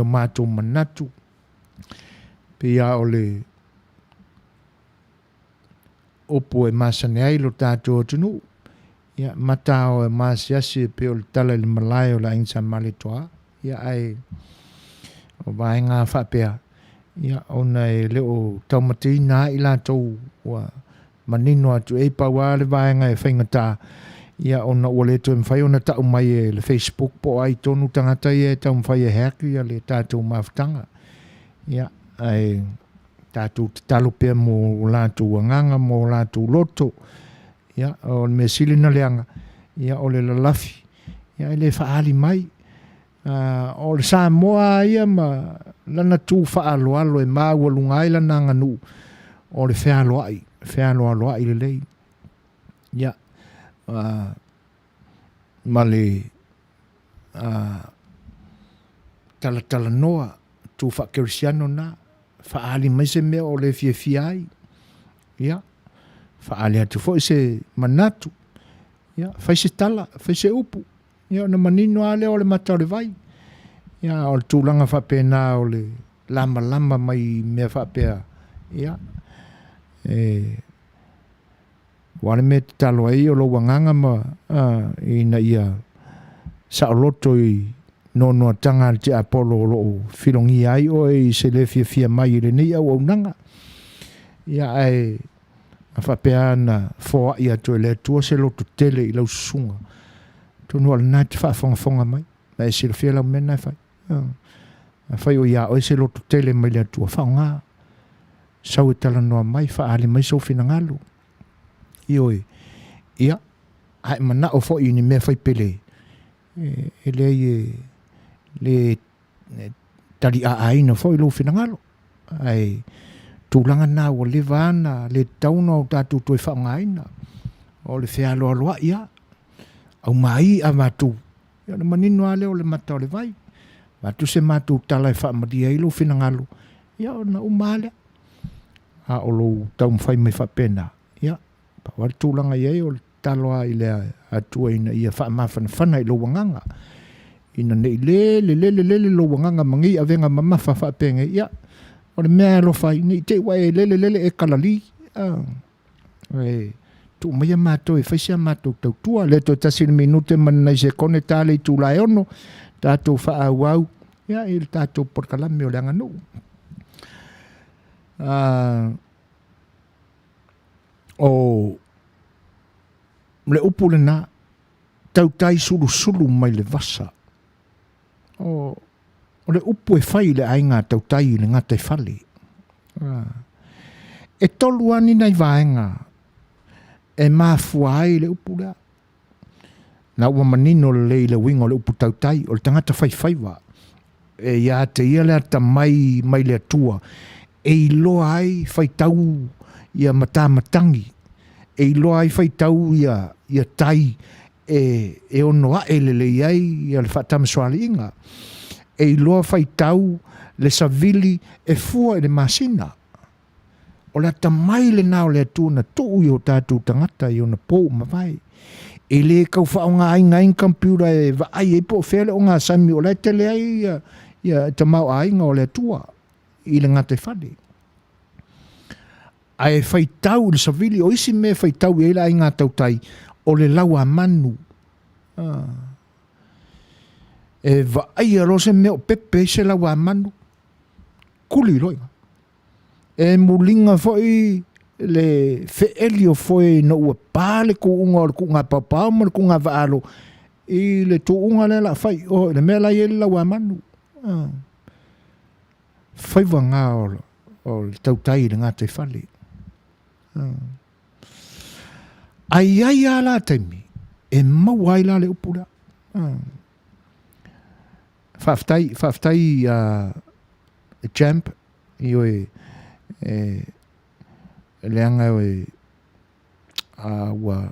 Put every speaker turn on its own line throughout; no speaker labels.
o matou manatu, pei lava o le upu e masani ai lo tatou atunuu, ia matao e maasiasi e pei o le tala i le malae o le Aiga Sa Malietoa, ia ae o vaega faapea, ia ona e le o taumateina ai latou ua manino atu e pau lava le vaega e faigata, ia ona ua le toe mafai ona tau mai e le Facebook po o ai tonu tagata ia e taumafai e hack ia le tatou mafutaga. Ia, ae tatou tatalo pea mo latou agaga, mo latou loto. Ia, o le mea sili na leaga, ia o le lalafi, ia e le faaali mai. O le Samoa ia ma lana tu faaaloalo e maualuga ai lana aganuu, o le fealoai, fealoaloai lelei. Ia, ma le talatalanoa, tu faakerisiano na, faaali mai se mea o le fiafia ai. Ia, faaali atu foi se manatu, ia, fai se tala, fai se upu, ia ona manino lava lea o le mata o le vai. Ia, o le tulaga faapena o le lamalama mai mea faapea, ia, e ua le mea e tatalo ai o lou agaga ma ina ia saoloto i noanoataga a le tiapolo o lo o filogia ai oe i se le fiafia mai i lenei auaunaga. Ia ae a faapea na foai atu e le Atua se loto tele i lau susuga, atonu o lena e te faafogafoga mai, ma e silafia lau mea lena e fai. Afai o ia oe se loto tele mai le Atua, faaaoga, sau e talanoa mai, faaali mai sou finagalo. Ioe, ia, a e manao foi i ni mea faipele, e leai e le taliaaina foi lou finagalo, ae tulaga na ua leva ona le tatau ona o tatou toe faaaogaina, o le fealoaloai lava, aumai avatu, ia ona manino lava lea o le mata o le vai. Avatu se matou tala e faamalie ai lou finagalo, ia ona uma lava lea. A o lou taumafai mai faapena, ia, pau lava le tulaga e i ai o le tatalo lava i le Atua ina ia faamafanafana i lou agaga, ina ne i lele lele lele lou agaga ma nei avega mamafa faapenei, ia, o le mea e alofa ai, ne i te i ua e lele lele e kalali, e tuu maia matou e fai si a matou tautua. Le toe tasi le minute ma ni nai sekone ta le itula e 6, tatou faaauau ia, i le tatou polokalame o le aganuu. O le upu lena, tautai sulusulu mai le vasa. O le upu e fai i le aiga tautai i le gataifale. E tolu lava ni nai vaega e mafua ai le upu lea. Na ua manino lelei le uiga o le upu tautai, o le tagata faifaiva. E ia te ia le atamai mai le Atua, e iloa ai faitau ia matamatagi, e iloa ai faitau ia, ia tai e ono ae lelei ai ia le faatamasoaliiga, e iloa faitau le savili e fua i le masina. O le atamai lena o le Atua na tuu i o tatou tagata i ona po ua mavae. E le tau faaaogaina ai ni computer e vaai ai po o fea le ogasami o la e tele ai ia, ia tamaoaiga o le Atua i le gataifale. Ae faitau i le savili, o isi mea e faitau i ai le aiga tautai, o le lauamanu. E vaaia loa se mea o pepe ai se lauamanu, kuli loa i ina. E muliga foi le feeli o foe ina ua pa le tuuga o le tuuga paopao ma le tuuga vaalo i le tuuga lea la fai o le mea la i ai le lauamanu. Faiva na o le tautai i le gataifale. Ae i ai lava la taimi e maua ai la le upu lea. Faafetai, faafetai Champ, ioe, e leaga e ua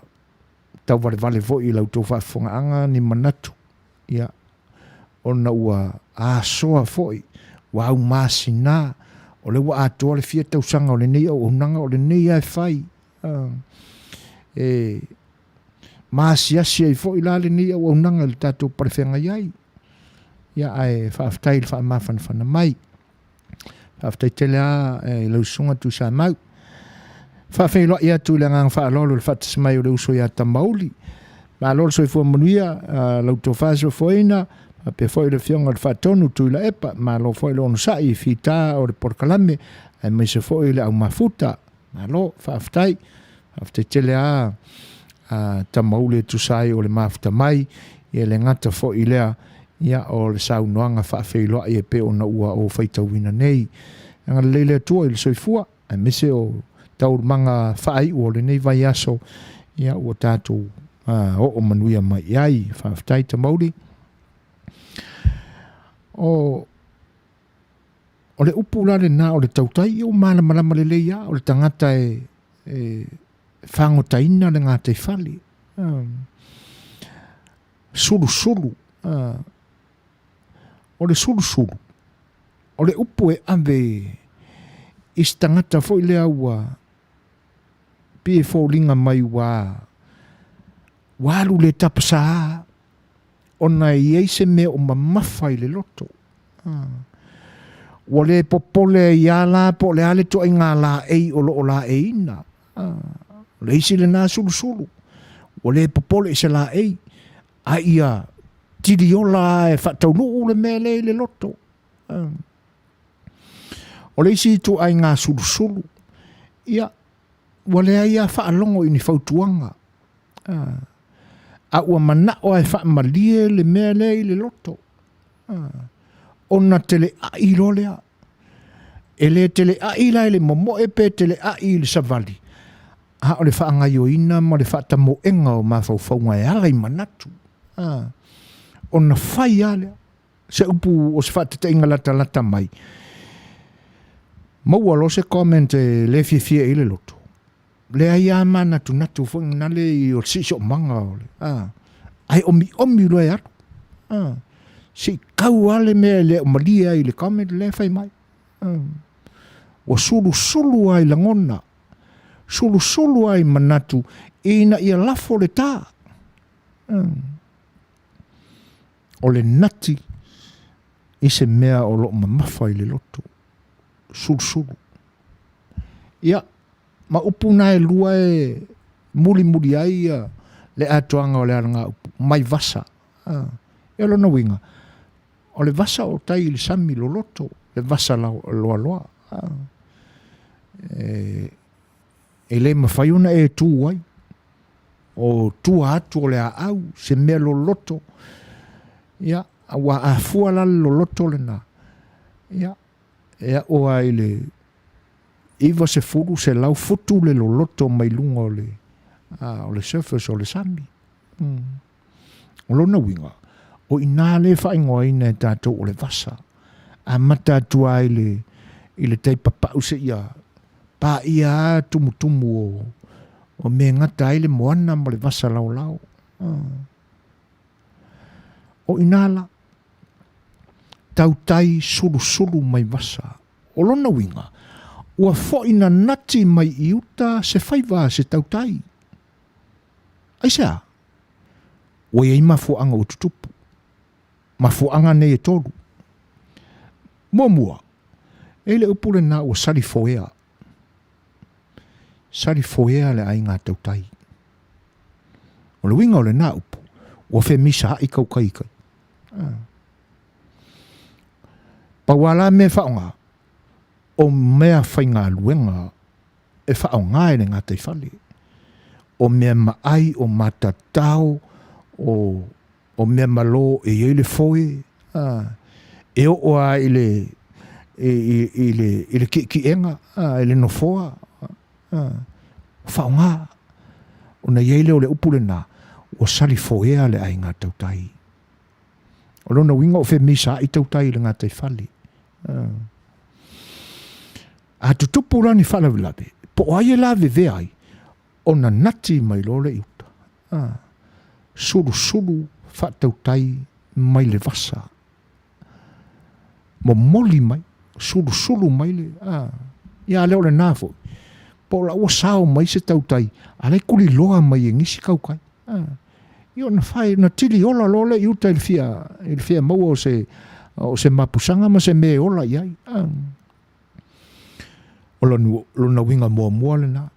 tauvalevale foi i la outou faafofogaaga ni manatu, ia, ona ua asoa foi, ua aumasina, o lea ua atoa le fia tausaga o lenei auaunaga, o lenei lava e fai. E maasiasi ai foi la lenei auaunaga i le tatou palefeagai ai. Ia, ae faafetai i le faamafanafana mai. Faafetai tele lava i lau Susuga Tuisamau. Faafeiloai atu i le agaga faaaloalo i le faatasi mai o le uso ia Tamauli. Malo le soifua manuia, lau tofa soifuaina, faapea foi le Afioga i le Faatonu Tuilaepa. Malo foi le onosai i fita o le polokalame, aemaise foi le au mafuta. Malo, faafetai. Faafetai tele lava Tamauli e tusa ai o le mafuta mai, e le gata foi i lea, ia, o le saunoaga faafeiloai e pei ona ua ou faitauina nei. Agalelei le Atua i le soifua, aemaise o taualumaga faaiu o lenei vaiaso, ia, ua tatou oo manuia mai i ai. Faafetai Tamauli. O O le upu la lena o le tautai, ia ua malamalama lelei lava, o le tagata e, e fagotaina le gataifale. Sulusulu. O le sulusulu, o le upu e ave i se tagata foi lea ua pei e foliga mai ua ua alu le tapasā ona e i ai se mea o mamafa i le loto. Ua le popole ai lava la po o le a le ituaiga laei o lo o laeiina. O le isi lena sulusulu, ua le popole i se laei, a ia tiliola lava e faataunuu le mea lea i le loto. O le isi ituaiga sulusulu, ia, ua leai lava faalogo i ni fautuaga. A ua manao lava e faamalie le mea lea i le loto. Ona teleai loa lea. E le teleai la i le momoe pe teleai i le savali, a o le faagaoioiga ma le faatamoega o mafaufauga e ala i manatu. Ona fai lava lea. Se upu o se faateteiga latalata mai, maua loa se comment e le fiafia i le loto, leai lava manatunatu foi nale i o le siosiomaga o le, a, ae omiomi loa e alu. A, se i kau lava le mea e le o malie ai i le comment lea e fai mai. A, ua sulusulu lava i lagona, sulusulu lava i manatu ina ia lafo le tā. A, o le nati i se mea o lo o mamafa i le loto, sulusulu. Ia, ma upu na e lua e mulimuli ai ia le atoaga o le alagaupu, mai vasa. Ia o lona uiga, o le vasa o tai i le sami loloto, le vasa loaloa. E le mafai ona e tu ai. O tua atu o le aau, se mea loloto. Ia, ua afua la le loloto lena. Ia, e aʻo lava i le 90, 100 futu le loloto mai luga o le, o le surface o le sami. O lona uiga, o i inā lea e faaigoaina e tatou o le vasa. Amata atu lava i le, i le tai papau seia paia lava tumutumu o, o mea e gata ai le moana ma le vasa laolao. O i inā la, tautai sulusulu mai vasa. O lona uiga, ua foi nanati mai i uta se faiva a se tautai. Aisea? Ua i ai mafuaaga ua tutupu. Mafuaaga nei e tolu. Muamua, e i le upu lena ua salifoea. Salifoea le aiga tautai. O le uiga o lena upu, ua femisaai tautai i tai. Pau lava la mea e faaaoga, o mea faigaluega e faaaoga e le gataifale, o mea maai, o matatao, o, o mea malo e i ai le foe, a, e oo lava i le, i, i, i le, i le ki'eki'ega, a, i le nofoa, a, faaaoga. Ona i ai lea o le upu lena, ua salifoea le aiga tautai. O lona uiga o femisaai tautai i le gataifale. A tutupu la ni faalavelave, po o ai e lavevea ai, ona nati mai loa lea i uta. Sulusulu faatautai mai le vasa. Momoli mai, sulusulu mai le, ia a lea o lena foi, po o la ua sao mai se tautai, a la e tuliloa mai e nisi tautai. Ia ona fai, ona tili ola loa lea i uta i le fia, i le fia maua o se, O se mapusaga ma se mea e ola i ai. O lona uiga muamua lena.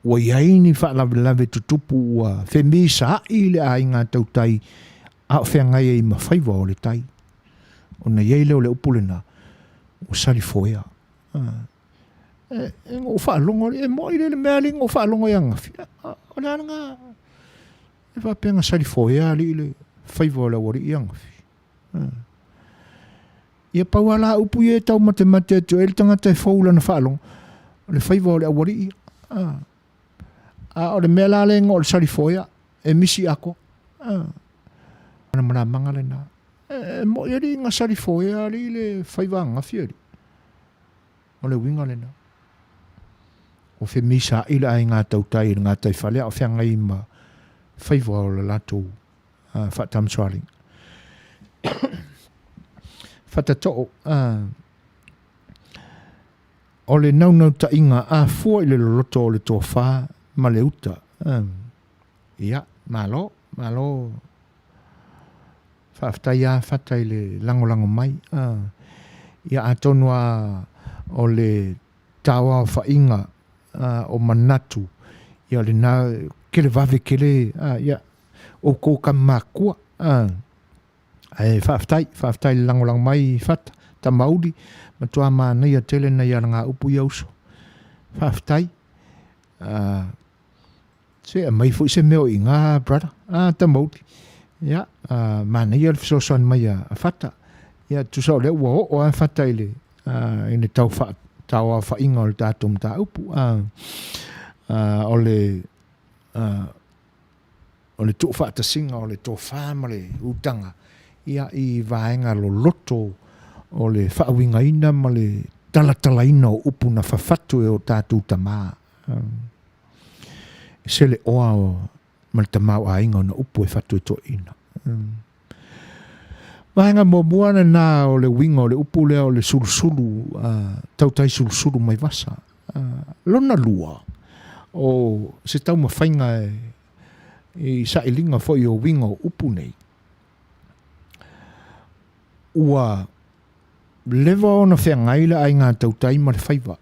Ua i ai ni faalavelave tutupu ua femisaai le aiga tautai a o feagai ai ma faiva o le tai. Ona i ai lea o le upu lena, ua salifoea. E, e na ou faalogo, e moi le mea alii na ou faalogo ai ananafi. O le a lena? E faapea na salifoea alii le faiva o le aualii ananafi. Ia pau lava la upu ia e taumatemate atu ai le tagata e fou i lana faalogo, o le faiva o le aualii ia. A o le mea la lea e igoa o le salifoea, e misi atoa. O le malamalamaga lena. E moni alii na salifoea alii le faiva ananafi alii. O le uiga lena. Ua femisaai le aiga tautai i le gataifale a o feagai ma faiva o le latou faatamasoaliiga. Fatatoo, o le naunautaiga a fua i le loloto o le tofa ma le uta. Ia, malo, malo. Faafetai lava Fata i le lagolago mai. Ia atonu lava o le tauaofaiga o manatu, ia o lena kelevave tele, ia outou tama matutua. Ae faafetai, faafetai i le lagolago mai Fata, Tamauli, matua manaia tele nai alagaupu ia uso. Faafetai. Se aumai foi se mea o i ina brother, Tamauli. Ia, manaia le fesoasoani mai a Fata. Ia, tusa o lea ua oo lava Fata i le, i le tau tauaofaiga o le tatou mataupu. O le o le tuufaatasiga o le tofa ma le utaga ia i vaega loloto o le faauigaina ma le talatalaina o upu na fafatu e o tatou tama. E se le oa ma le tamaoaiga o na upu e fatu e toeaiina. Vaega muamua lena o le uiga o le upu lea o le sulusulu, tautai sulusulu mai vasa. Lona lua, o se taumafaiga i sailiga foi o uiga o upu nei, ua leva ona feagai le aiga tautai ma le faiva.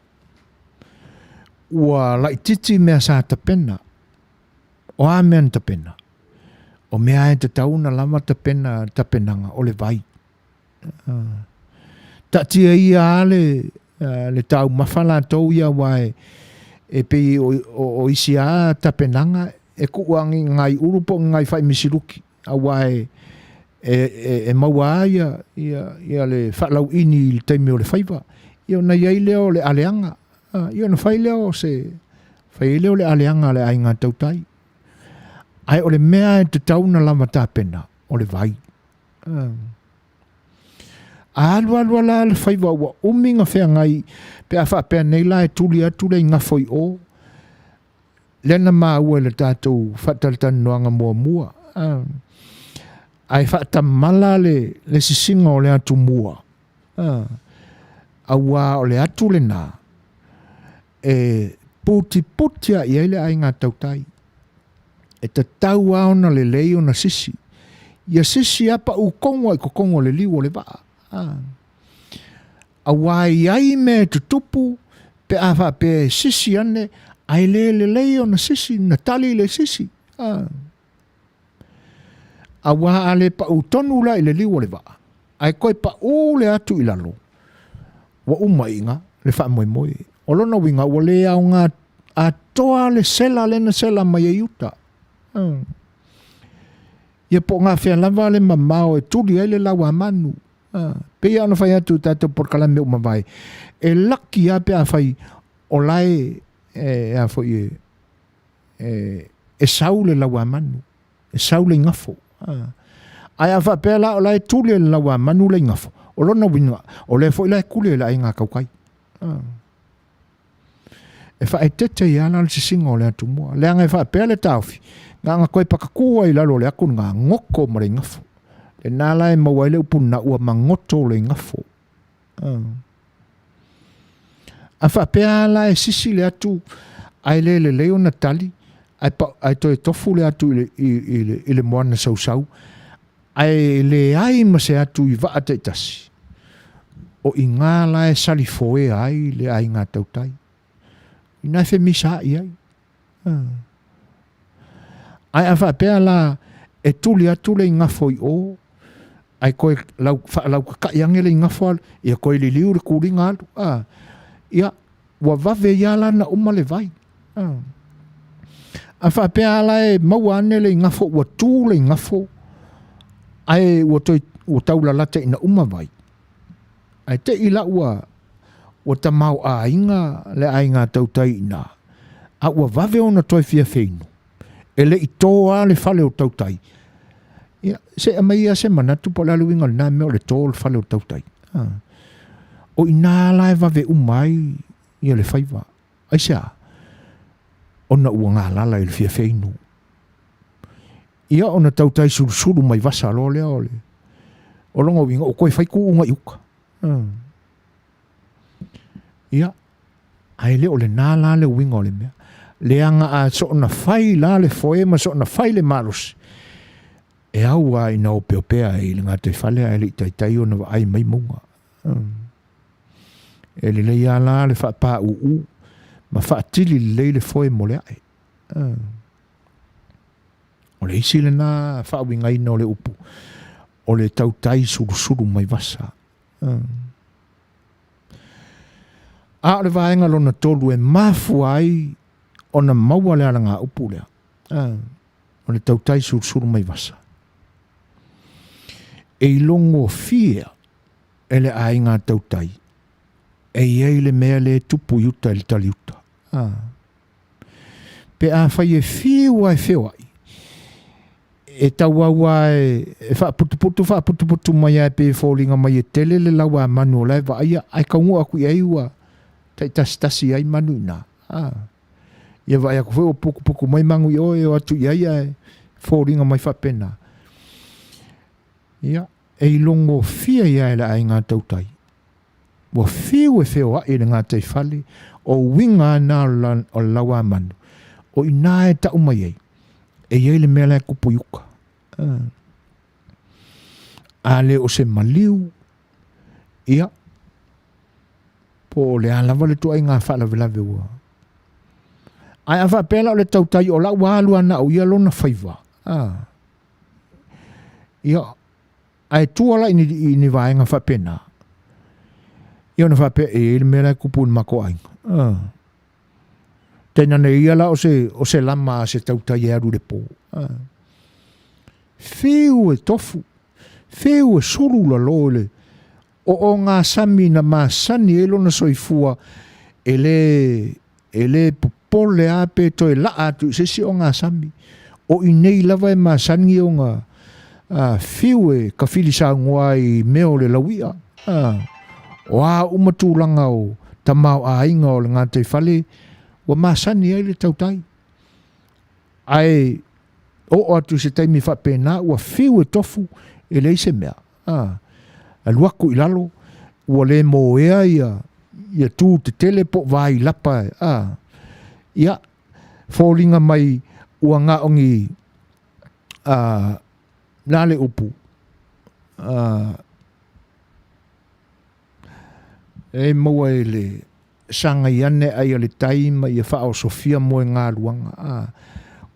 Ua laititi mea sa tapena. O a mea na tapena? O mea e tatau ona lava tapena tapenaga o le vai. Taatia ia lava le, le taumafa latou ia aua e, e pei o, o, o isi lava tapenaga e tuu lava ni nai ulu po o ni nai fai misiluki aua e, e, e, e maua lava ia, ia, ia le faalauini i le taimi o le faiva. Ia ona i ai lea o le aleaga. Ia ona fai lea o se, fai ai lea o le aleaga a le aiga tautai. Ae o le mea e tatau ona lava tapena, o le vai. A alu alu lava la le faiva ua umi na feagai pe a faapea nei la e tuli atu le igafo i o, lea na maua i le tatou faatalatalanoaga muamua, ae faatamala le, le sisiga o le atumua, auā o le atu lenā e putiputi lava i ai le aiga tautai. E tatau lava ona lelei ona sisi. Ia sisi lava pau tonu lava i totonu o le liu o le vaa. Auā e i ai mea e tutupu pe a faapea e sisi ane ae le lelei ona sisi, na tali le sisi. Auā a le pau tonu la i le liu o le vaa, ae toe pau le atu i lalo, ua uma i ina le faamoemoe. O lona uiga ua le aoga atoa le sela lea na sela mai ai uta. Ia po o gafea lava le mamao e tuli ai le lauamanu. Pei lava ona fai atu i tatou polokalame ua mavae, e laki lava pe afai o la e, e, a foi e, e, e sau le lauamanu, e sau le igafo. Ae a faapea la o la e tuli e le lauamanu le igafo, o lona uiga, o lea foi la e tuli e le aiga tautai. E faaeteete ai lava la le sisiga o le atumua. Leaga e faapea le taofi, na ona toe patatū ai i lalo o le atu lena, goto ma le igafo. Lena la e maua ai le upu lena, ua magoto le igafo. A faapea la e sisi le atu ae le lelei ona tali, ae, pa, ae toe tofu le atu i le, i, i le, i le moana sausau. Ae leai ma se atu i vaa taitasi, o iga la e salifoea ai le aiga tautai. Ina e femisaai ai. Ae a faapea la e tuli atu le igafo i o, ae toe lau, faalautatai ane le igafo alu, ia toe liliu le tuliga alu. A, ia, ua vave ia la na uma le vai. A, a faapea la e maua ane le igafo ua tu le igafo, ae ua toe ua taulalata ina uma vai, ae te i la ua ua tamaoaiga le aiga tautai i ina, a ua vave ona toe fia feinu, e le i to le fale o tautai. Ia, se i aumai ia se manatu po o le a le uiga o lena mea o le to o le fale o tautai. O ina la e vave uma ai ia le faiva. Aisea? Ona ua galala i le fia feinu. Ia ona tautai sulusulu mai vasa loa lea o le o lona uiga ua toe fai tuuga i uta. Ia, ae le o lena la le uiga o le mea. Leaga a soona fai la le foe ma soona fai le malosi, e au lava ina opeopea i le gataifale ae le i taitai ona vaai mai mauga. E lelei lava la le faapāūū ma faatili lelei le foe mo le ae. O le isi lena faauigaina o le upu, o le tautai sulusulu mai vasa. A o le vaega lona tolu e mafua ai ona maua le alagaupu lea, o le tautai sulusulu mai vasa. E ilogofie e le aiga tautai e i ai le mea lea e tupu i uta i le taliuta. Pe afai e fiu lava e feoai, e tauau lava e faaputuputu faaputuputu mai lava e pei e foliga mai e tele le lau a manu o la e vaaia, ae taunuu atu i ai ua taitasitasi ai manu i ina. Ia vaai atu foi ua putuputu mai manu i o e o atu i ai ae foliga mai faapena. Ia, e ilogofie ai e le aiga tautai. Ua fiu e feoai i le gataifale, o uiga lava na o le lauamanu, o i ina e tau mai ai, e i ai le mea la e tupu i uta. A le o se maliu, ia, po o le a lava le ituaiga faalavelave ua. Ae a faapea la o le tautai o la ua alu lava na o ia lona faiva, ia, Ae tua la i ni, i ni vaega faapena, ia ona faapea, e i ai le mea la e tupu i le matou aiga. Tainane ia la o se, o se lama a se tautai e alu i le po. Fiu e tofu, fiu e sulu lalo i le o ogasami na masani ai lona soifua, e le, e le popole lava pe toe laa atu i se isi ogasami. O i nei lava e masani ona fiu e kafili saunoa ai i mea o le lauia. O a uma tulaga o tamaoaiga o le gataifale ua masani ai le tautai. Ae oo atu i se taimi faapena ua fiu e tofu e leai se mea. A, alu atu i lalo, ua le moea ia, ia tu tetele po o vailapa, a, ia, foliga mai ua na o ni, a, le a le upu, a, e maua e le sagai ane ai a le tai ma ia faaosofia moegaluaga, a,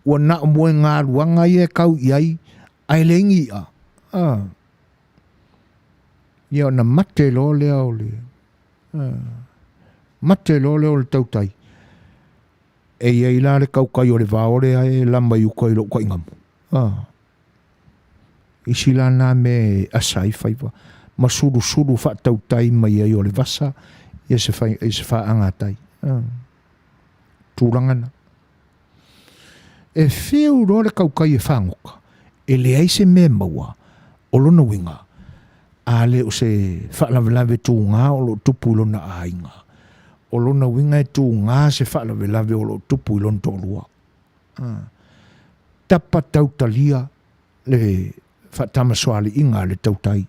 ua na o moegaluaga ia e kau i ai, ae leai ni i'a, a, ia ona mate loa lea o le, a, mate loa lea o le tautai. E i ai la le tautai o le vao lea e lama i uta i lou taigamu. A, isi la na mea e asa ai faiva ma sulusulu faatautai mai ai o le vasa ia se, fai, se faaagatai. A, tulaga na. E fiu loa le tautai e fagota, e leai se mea e maua, o lona uiga, a le o se faalavelave tuga o lo o tupu i lona aiga, o lona uiga e tuga se faalavelave o lo o tupu i lona toalua. Tapa tautalia le faatamasoaliiga a le tautai.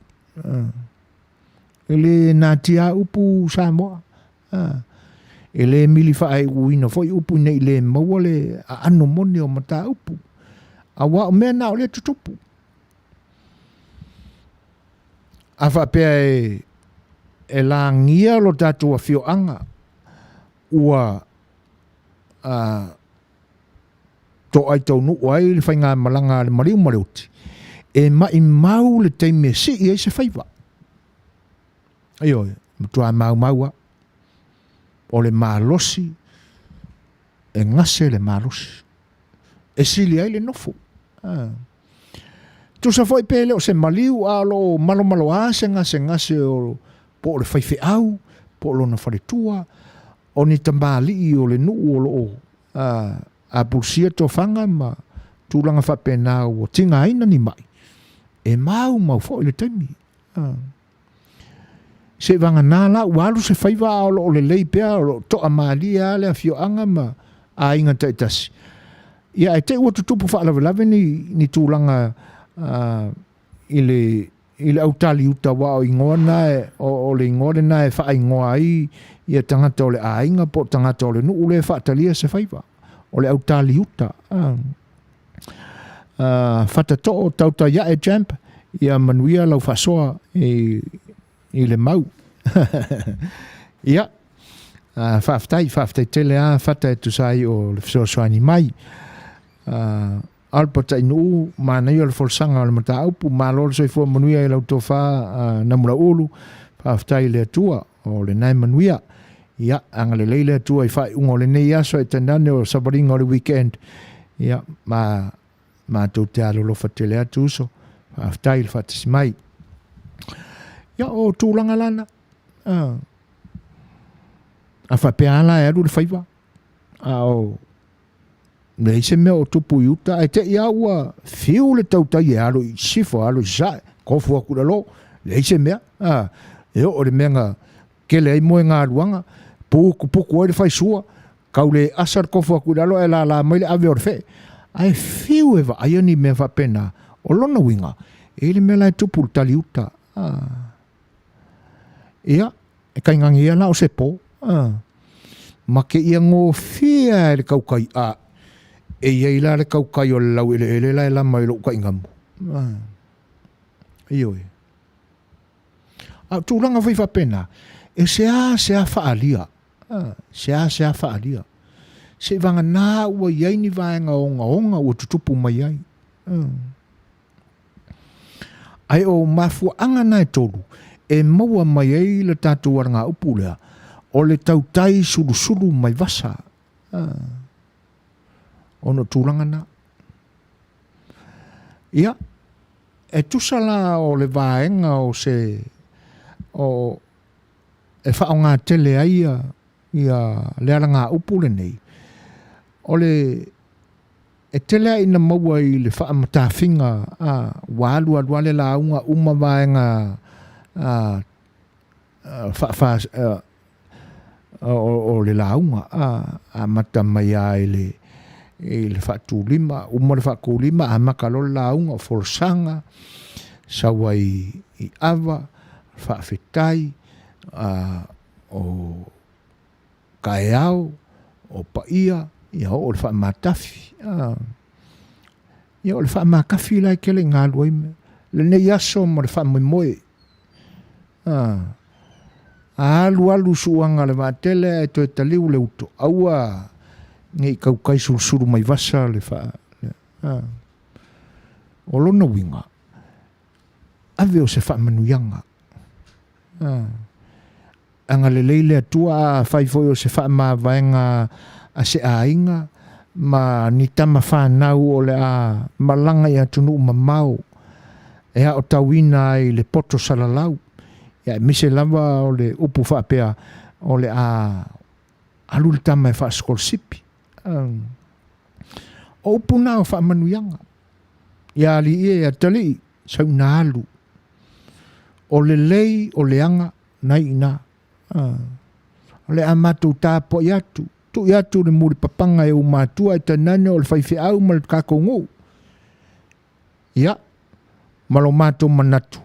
E le natia lava upu Samoa. E le mili faaiuina foi upu ne i le maua le aano moni o mataupu, aua o mea na o lea e tutupu. A faapea e, e lagia lo tatou afioaga ua a, toai taunuu ai le faigamalaga a le maliu ma le oti, e maimau le taimi e sii ai se faiva. Ioe, matua maumau a. O le malosi, e gase le malosi. E sili ai le nofo. Ah. Tusa foi pe le o se maliu a o lo o malomaloa se gasegase o po o le faifeau, po o lona faletua, o ni tamalii o le nuu o lo o apulusia tofaga ma tulaga faapena ua tigaina ni mai, e maumau foi le taimi. Seiavagana la ua alu se faiva a o lo o lelei pea, o lo o toamalie lava le afioaga ma aiga taitasi. Ia ae te i ua tutupu faalavelave ni, ni tulaga i le i le autali uta aua o igoa na e, o, o le igoa lena e faaigoa ai ia tagata o le aiga po o tagata o le nuu lea e faatalia se faiva. O le autali uta. Fatatoo tautai ae champ, ia manuia lau faasoa i, i le mau. Ia, faafetai, faafetai tele a Fata e tusa ai o le fesoasoani mai. Alpa Tainuu, manaia le folasaga o le mataupu, malo le soifua manuia i lau tofa Namulauulu, faafetai i le Atua o lena e manuia. Ia, agalelei le Atua i faaiuga o lenei aso e tainane o savaliga o le weekend. Ia, ma matou te alolofa tele atu uso, faafetai i le faatasi mai. Ia, o tulaga lana, a faapea lava la e alu le faiva, a o leai se mea o tupu i uta, ae te i lava ua fiu le tautai e alo i sisifo, alo i sasae, kofu atu i lalo, leai se mea. A, e oo i le mea na kele ai moegaluaga, putuputu ai le faisua, kau le asa le kofu atu i lalo ae lala mai le ave o le fee. Ae fiu e vaaia ni mea faapena, o lona uiga, e i ai le mea la e tupu i le tali uta. A. Ia, e kaigani ia la o se po. A. Ma kēia gofie lava e le kaukai a e i ai la le kaukai o le laueleele la e lama i lou taigamu. A. Ioe. A o tulaga foi faapena, e seasea faaalia, a, seasea faaalia. Seivagana ua i ai ni vaega ogaoga ua tutupu mai ai. A. Ae o mafuaaga na e tolu e maua mai ai le tatou alagaupu lea, o le tautai sulusulu mai vasa. Ona o tulaga na. Ia, e tusa la o le vaega o se o e faaaoga tele ai ia, ia le alagaupu lenei, o le E tele lava ina maua i le faamatafiga a, ua alu alu lava le lauga uma vaega a, faafa, o le lauga a, amata mai lava i le, i le faatulima, uma le faatulima amata loa le lauga o folasaga, sau ai i ava, faafetai, a, o taeao, o paia, ia oo i le faamatafi. Ia o le faamatafi la e tele ina alu ai lenei aso ma le faamoemoe. A alu alu suaga a le vaatele ae toe taliu le uto, aua ne i tautai sulusulu mai vasa le faa... O lona uiga, ave o se faamanuiaga. Agalelei le Atua afai foi o se faamavaega a se aiga ma ni tama fanau o le a malaga i atunuu mamao e aotauina ai le poto salalau, ia aemaise lava o le upu faapea o le a alu le tama e faasikolasipi. O upu na o faamanuiaga. Ia alii e, atalii, sau ina alu. O lelei, o leaga, na i ina. O le a matou tapuai atu, tui atu le mulipapaga e ou matua e tainane o le faifeau ma le tatou nuu. Ia, ma lo matou manatu,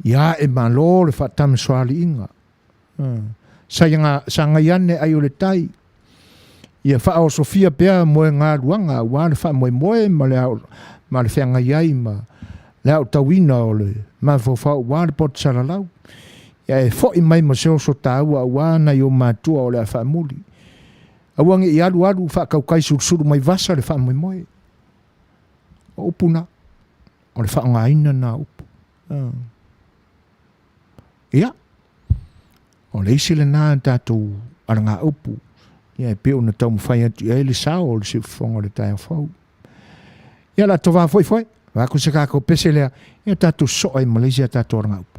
ia e malo le faatamasoaliiga. Sagai ane ai o le tai, ia faaosofia pea moegaluaga aua le faamoemoe ma le, ma le feagai ai ma le aotauina o le mafaufau aua le poto salalau. Ia e fo'i mai ma se oso taua aua nai ou matua o le a faamuli. Aua ne i alu alu faatautai sulusulu mai vasa le faamoemoe. O upu na, o le faaaogaina na o upu. Ia, o le isi lena tatou alagaupu, ia e pei ona taumafai atu i ai le sao o le siufofoga o le taeao fou. Ia, o le a tovā foi foe, vaeatu se tatou pese lea, ia tatou sosoo ai ma le isi a tatou alagaupu.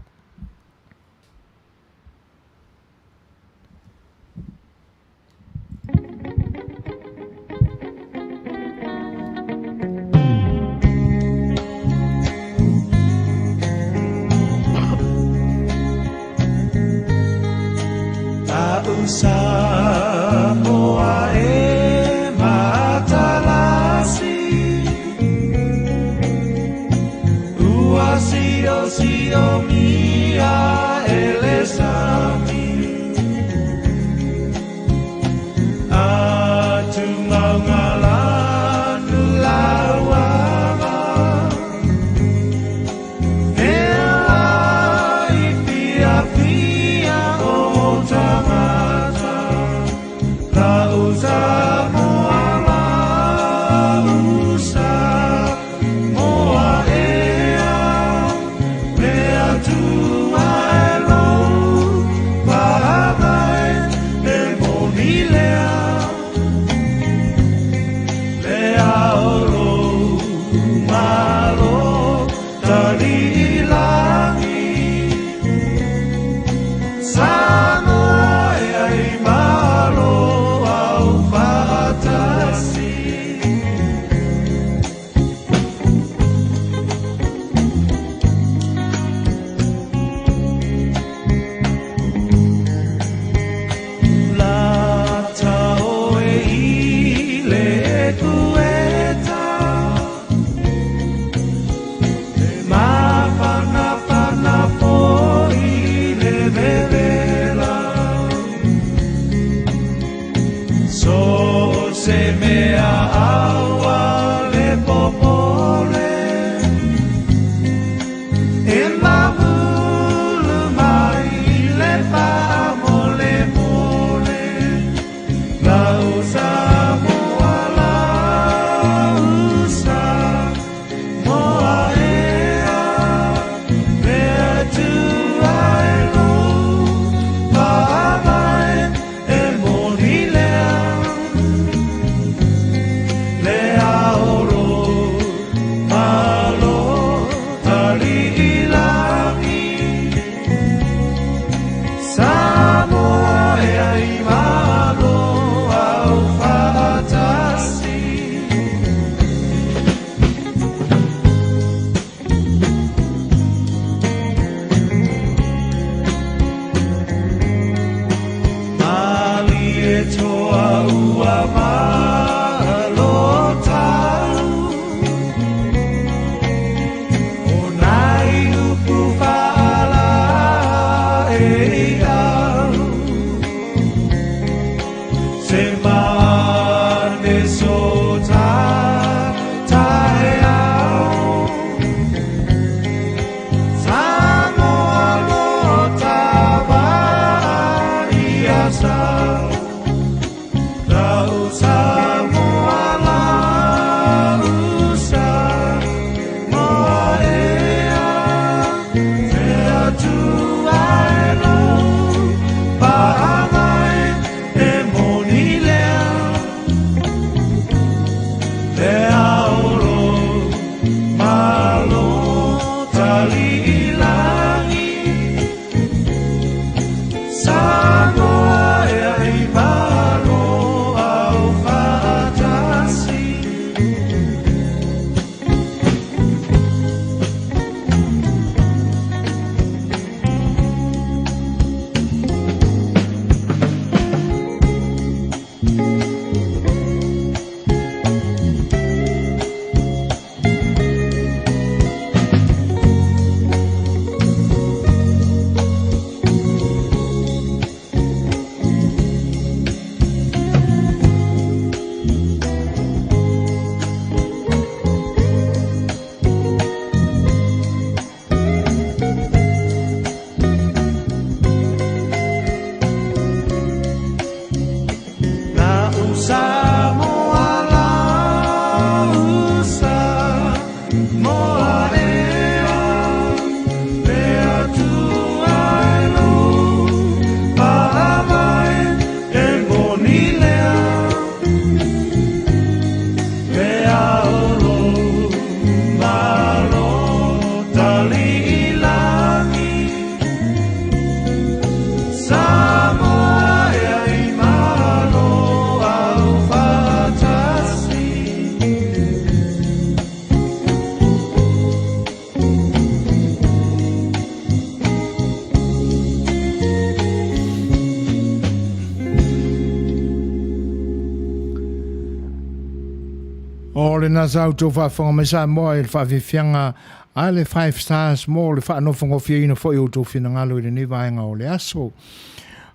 O lena sa outou faafofoga mai Samoa i le faafiafiaga a le Five Stars mo le faanofonofieina foi o outou finagalo i lenei vaega o le aso.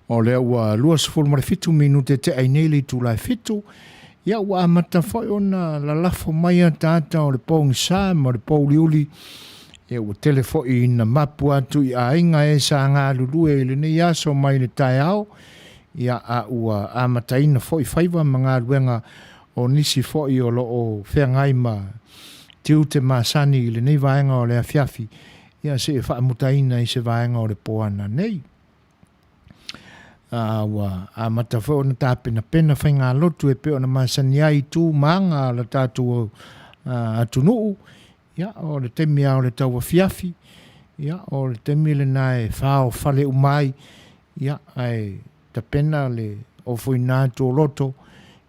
O lea ua 27 minute tea ai nei le itula e 7, ia ua amata foi ona lalafo mai ataata o le pogisa ma le pouliuli, ia ua tele foi ina mapu atu i aiga e sa galulue i lenei aso mai le taeao, ia a ua amataina foi faiva ma galuega o nisi foi o lo o feagai ma tiute masani i lenei vaega o le afiafi, ia seia faamutaina i se vaega o le po ananei. A ua amata foi ona tapenapena faigalotu e pei ona masani ai i tu ma aga o le tatou atunuu, ia o le taimi lava o le tauafiafi, ia o le taimi lena e faofale uma ai, ia ae tapena le ofoina atu o loto,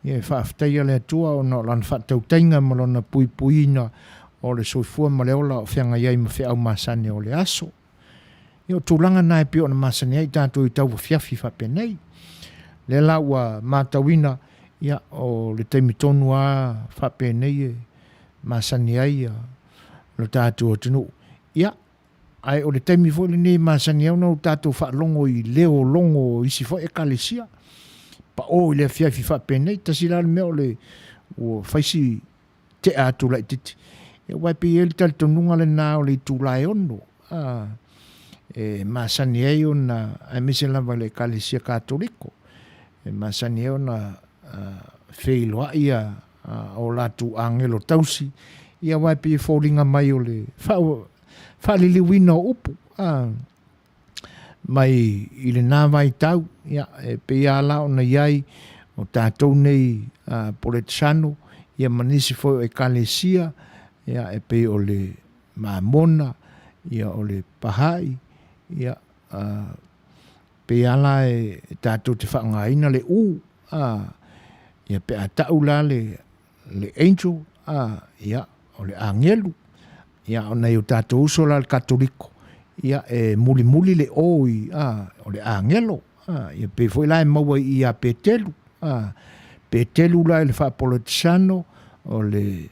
ia e faafetaia le Atua ona o Lana faatautaiga ma Lona puipuiina o le soifua ma le ola o feagai ai ma feau masani o le aso. Ia o tulaga na e pei ona masani ai tatou i tauafiafi faapenei. Lea la ua matauina, ia o le taimi tonu lava faapenei e masani ai lo tatou atunuu. Ia, ae o le taimi foi lenei e masani ai ona o tatou faalogo i leo logo o isi foi ekalesia. Pao i le afiafi faapenei, tasi la le mea o le ua fai si tea atu laititi. Aua e pei e i ai le talitonuga lena o le itula e 6, a, e masani ai ona, aemaise lava i le Ekalesia Katoliko, e masani ai ona feiloai o latou agelo tausi, ia aua e pei e foliga mai o le faaliliuina o upu, a, mai i lena vaitau, ia, e pei lava la ona i ai o tatou nei Poletisano, ia ma nisi foi o ekalesia, ia, e pei o le Mamona, ia, o le Paha'i, ia, pei lava la e tatou te faaaogaina le U, a, ia, pe a tau la le le angel, a, ia, o le agelu. Ia, o nai o tatou uso la le Katoliko, ia, e mulimuli le O i, a, o le agelo. A, ia pei foi la e maua i i ia Petelu. A, Petelu la i le faapolotisano, o le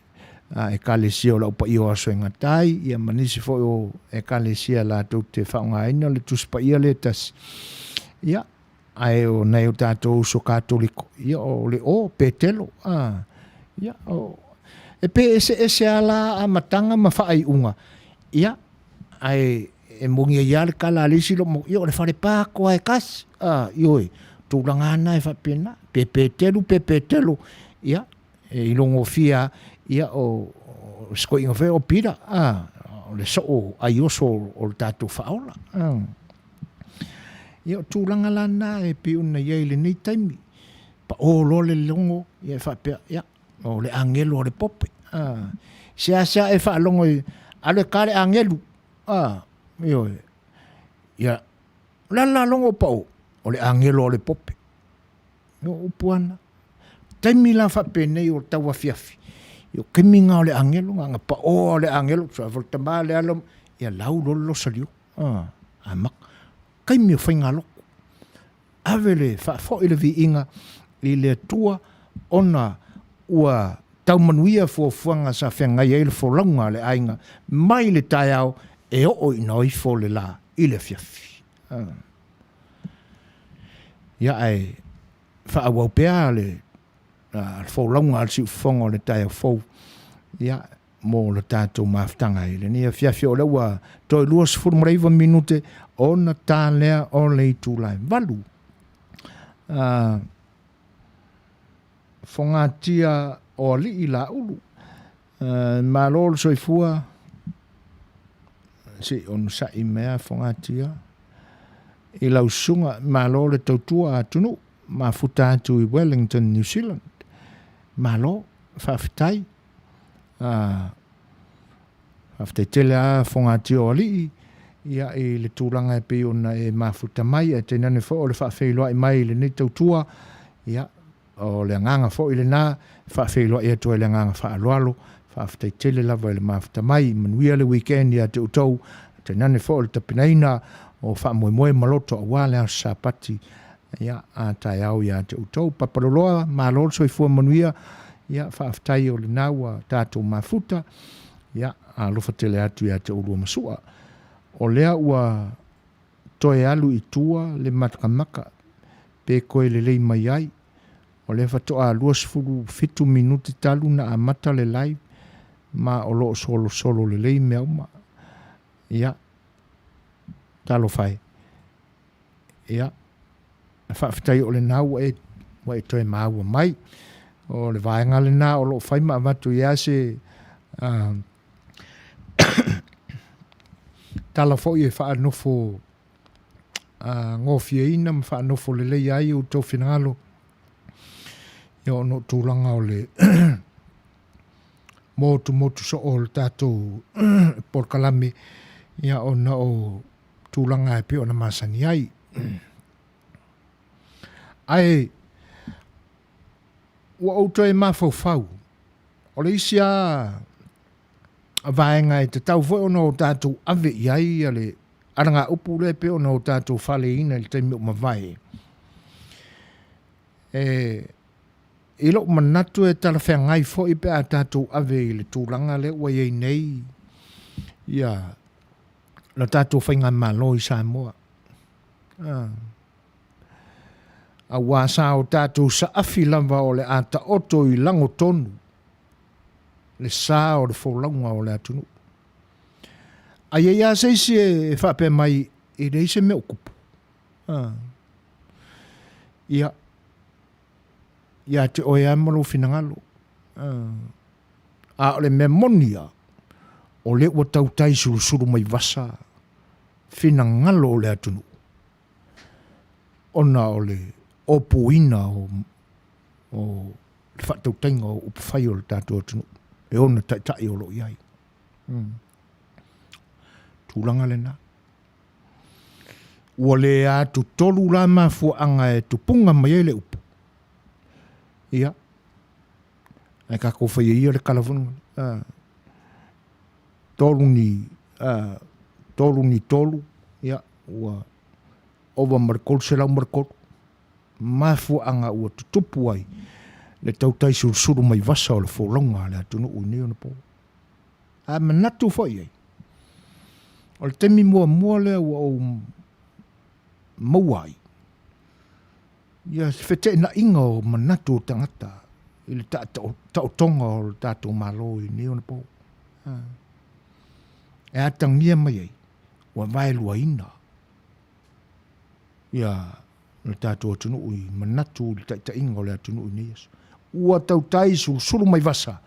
a, ekalesia o le Au Paia o Aso e Gata ai, ia ma nisi foi o ekalesia latou te faaaogaina le Tusi Paia lea e tasi. Ia, Ae o nai o tatou uso Katoliko, ia o le O, Petelo, a, ia, o, e pei e eseese lava la amataga ma faaiuga, ia, ae e moni ai lava le tala a le isi lomo, ia o le falepa atoa e tasi, a, ioe, tulaga lava na e faapena, pe Petelu pe Petelo, ia, e ilogofie lava, ia, o, o si toeaina foi o Pita, a, o le soo aioso o le tatou faaola, a. Ia, o tulaga la na e pei ona i ai i lenei taimi. Pao loa le logo, ia e faapea, ia, o le agelu a le pope. Ah, seasea e faalogo i, alu e ka le agelu. Ah, ioe. Ia, o le a le la logo o pao? O le agelo a le pope. O upu ana. Taimi la faapenei o tau afiafi. Ia, o taimi na o le agelo, na pao o le agelo, so, le tama le alo, ia lau loa le losalio. A, a maka. Taimi o faigalotu. Ave le faafoi le viiga i le Atua ona ua tau manuia fuafuaga sa feagai ai le folauga a le aiga mai le taeao e oo ina ifo le la i le afiafi. A. Ia ae faaauau pea le folauga a le siufofoga o le taeao fou. Ia mo le tatou mafutaga i lenei afiafi o lea ua toe 29 minute ona ta lea o le itula e 8. Fogatia o alii Laulu. Malo le soifua, se i onosai mea Fogatia i lau susuga, malo le tautua atunuu, mafuta atu i Wellington, New Zealand. Malo, faafetai. Faafetai tele lava Fogatia o Alii ia i le tulaga e pei ona e mafuta mai, ae tainane foi o le faafeiloai mai i lenei tautua, ia o le agaga foi lena e faafeiloai atu ai le agaga faaaloalo. Faafetai tele lava i le mafuta mai, manuia le weekend ia te outou, tainane foi o le tapenaina o faamoemoe ma loto aua le aso Sapati ia a taeao ia te outou. Papaloloa, malo le soifua manuia. Ia, faafetai o lena ua tatou mafuta. Ia, alofa tele atu ia te oulua ma Su'a. O lea ua toe alu i tua le matamata pe toe lelei mai ai. O lea faatoa 27 minute talu na amata le live ma o lo o solosolo lelei mea uma. Ia, talofa e. Ia, faafetai o lena ua e, ua e toe maua mai. O le vaega lena o lo o fai ma avatu i ai se tala foi e faanofo gofieina ma faanofo lelei ai outou finagalo ia ona o tulaga o le motumotu soo o le tatou polokalame ia ona o tulaga e pei ona masani ai. Ae ua ou toe mafaufau, o le isi lava vaega e tatau foi ona o tatou ave i ai le alagaupu lea e pei ona o tatou faaleina i le taimi ua mavae, e i lou manatu e talafeagai foi pe a tatou ave i le tulaga lea ua i ai nei ia la tatou faigamalo i Samoa. Auā sa o tatou saafi lava o le a taoto i lagotonu le sa o le folauga o le atunuu. A i ai lava se isi e faapea mai e leai se mea o tupu, ia, ia te oe lava ma lou finagalo. A o le mea moni lava, o lea ua tautai sulusulu mai vasa finagalo o le atunuu ona o le opuina o le faatautaiga o upufai o le tatou atunuu e ona taitai o lo o i ai. Tulaga lena. Ua le atutolu la mafuaaga e tupuga mai ai le upu. Ia, ae tatou faia ia le tala foi lea. Tolu ni, tolu ni tolu, ia, ua ova ma le 303 mafuaaga ua tutupu ai le tautai sulusulu mai vasa o le folauga a le atunuu i nei ona po. A manatu foi i ai, o le taimi muamua lea ua ou maua ai ia se feteenaiga o manatu o tagata i le taotoga o le tatou Malo i nei ona po. E atagia mai ai, ua vaeluaina ia le tatou atunuu i manatu i le taitaiga o le atunuu i nei aso. Ua tautai sulusulu mai vasa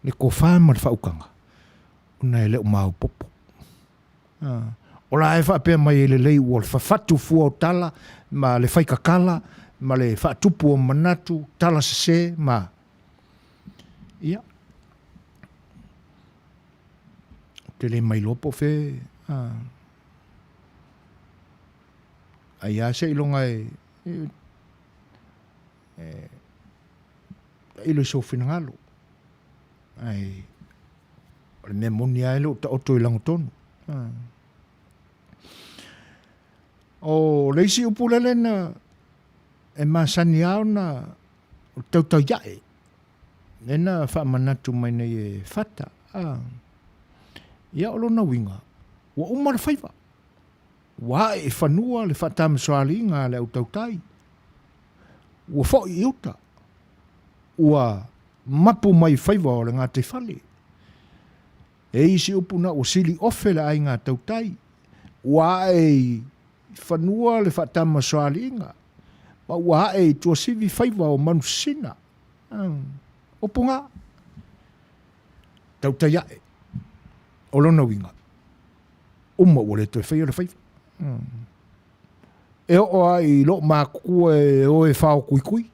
le tofa ma le faautaga ona e le o maopoopo. O la e faapea mai e lelei ua fafatu fua o tala ma le faikakala ma le faatupu o manatu, tala sese ma... Ia, ou te le mailoa po o fea... Ai lava seiloga e tailo i sou finagalo. Ae o le mea moni lava e le o taoto i lagotonu. O le isi upu lele na e masani lava ona o le tautaiae, lea na faamanatu mai nei e Fata. Ia o lona uiga, ua uma le faiva. Ua ae i fanua le faatamasoaliiga a le au tautai. Ua foi i uta. Ua mapu mai i faiva o le gataifale. E isi upu na ua sili ofe le aiga tautai. Ua ae i fanua le faatamasoaliiga ma ua ae i tuasivi faiva o Manusina. Upu na, tautai ae. O lona uiga, uma ua le toe faia le faiva. E oo lava i loo matutua e o e fao tuitui.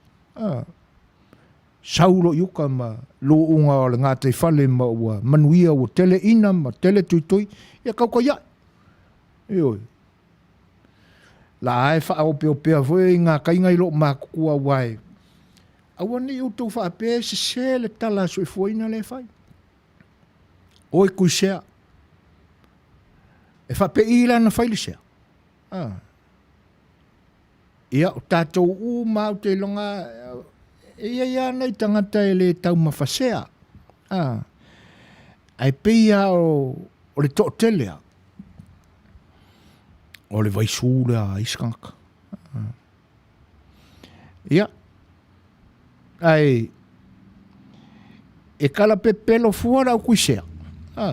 Sau loa i uka ma luuga o le gataifale ma ua manuia ua tele ina ma tele tuitui, ia tautai ae. Ioe. La e faaopeopea foi i ngā kainga i loo matutua aua e aua ne i outou faapea e sese le tala a soifuaina lea e fai. Oi kuisea. E faapei la na fai le sea. Ah. Ia, o tatou uma ou te iloga, E i ai lava nai tagata e le taumafa sea, a, ae pei lava o, o le toatele lava, o le vaisu lea a isi tagata. Ia, ae e kalapepelo fua le aukuisea, a,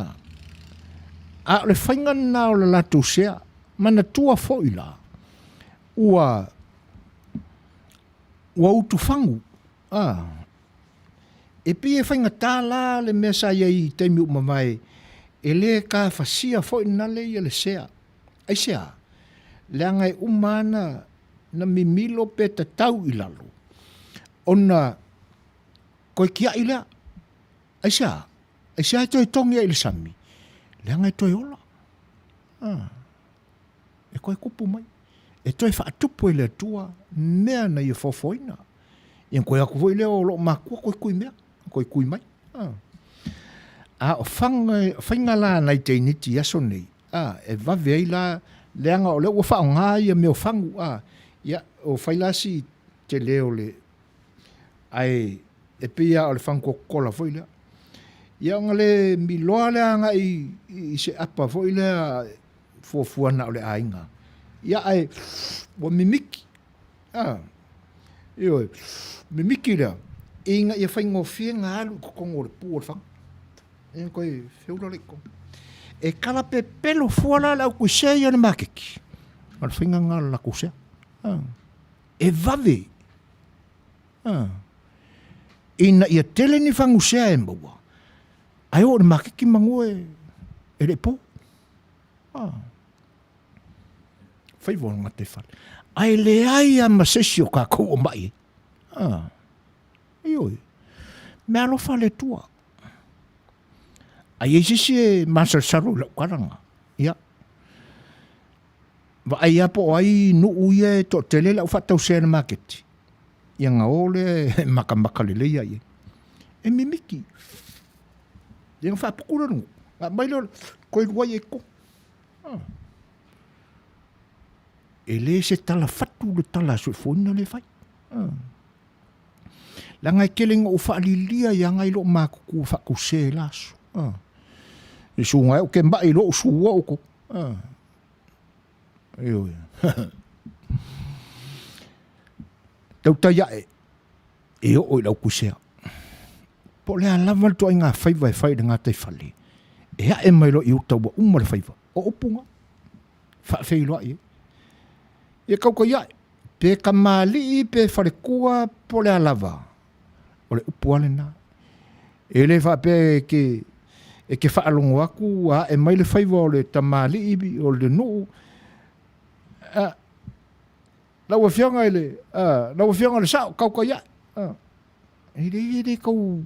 a o le faiga lena o le latou sea, manatua foi la, ua ua utufagu, a, e pei e faigata la le mea sa i ai i taimi ua mavae, e le tafasia foi nale ia le sea. Aisea? Leaga e uma lava na mimilo pe tatau i lalo, ona toe tiai lea. Aisea? Aisea e toe togi ai i le sami? Leaga e toe ola. Ah. E toe kupu mai. E toe faatupu e le Atua mea na ia foafoaina. Ia toe atu foi lea o loo matua toe tui mea, toe tui mai. Ah. A o fanga, faiga la nai teiniti i aso nei, a, e vave ai la, leaga o lea ua faaaoga ia mea o fagu, a, ia, o fai la si tele o le, ae e pei lava o le fagu Coca-Cola foi lea. Ia ona le miloa lea agai i, i se apa foi lea fuafua na o le aiga. Ia ae ua mimiki. A, ioe, mimiki lea, ina ia faigofie ona alu i totonu o le pu o le fagu. Ia toe feula lea i totonu. E kalapepelo fua la le au kuisea ia i le maketi. O le faiga lena o le latou sea. A, e vave. A, ina ia tele ni fagusea e maua, ae oo i le maketi manu e, e le i po. A, faiva o le gataifale. Ae leai lava ma se isi o tatou o mai ai. A, ioe, mea alofa le Atua. A i ai se isi e masalosalo i lau tala lena, ia, vaai lava po o ai nuu ia e toatele le au faatausea i le maketi, ia ona o lea e matamata lelei lava i ai. E mimiti. Ia ona faaputu lea o le nuu, ona aumai lea o le toe luai ai i totonu. Ah. E le se tala fatu le tala a soifuaina lea e fai. Ah. Leaga e tele ina ou faalilia ia ngai loo matutua faatuse i la aso. Ah. I suga e ou te mai lou sua o ko. Ah. Ioe. Tautai ae e oo i lau kuisea. Po o le a lava le ituaiga faiva e fai i le gataifale, e ae mai loa i uta ua uma le faiva. O upu na, faafeiloai ai. Ia tautai ae, pe tamalii pe faletua po o le a lava, o le upu lava lena. E le faapea e te, e te faalogo atu ua ae mai le faiva o le tamalii o le nuu, a, lau Afioga i le, a, lau Afioga i le Sao, tautai ae. A, e le, e le tau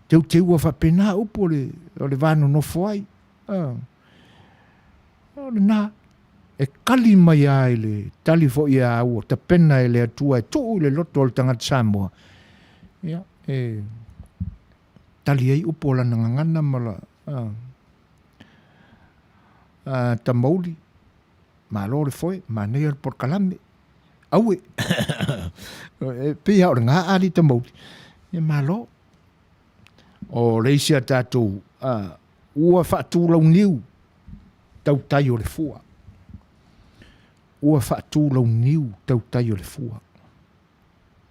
teuteua faapena upu o le, o le va nonofo ai. A, o lena, e kali mai lava i le tali foi a ua tapena e le Atua e tuu i le loto o le tagata Samoa, ia, e tali ai upu o lana gagana ma la, a, a, Tamauli, malo le foe, manaia le polokalame. Aue! E pei lava o le gā ali Tamauli, ia malo. O le isi a tatou, a, ua faatulauniu tautai o le fua. Ua faatulauniu tautai o le fua.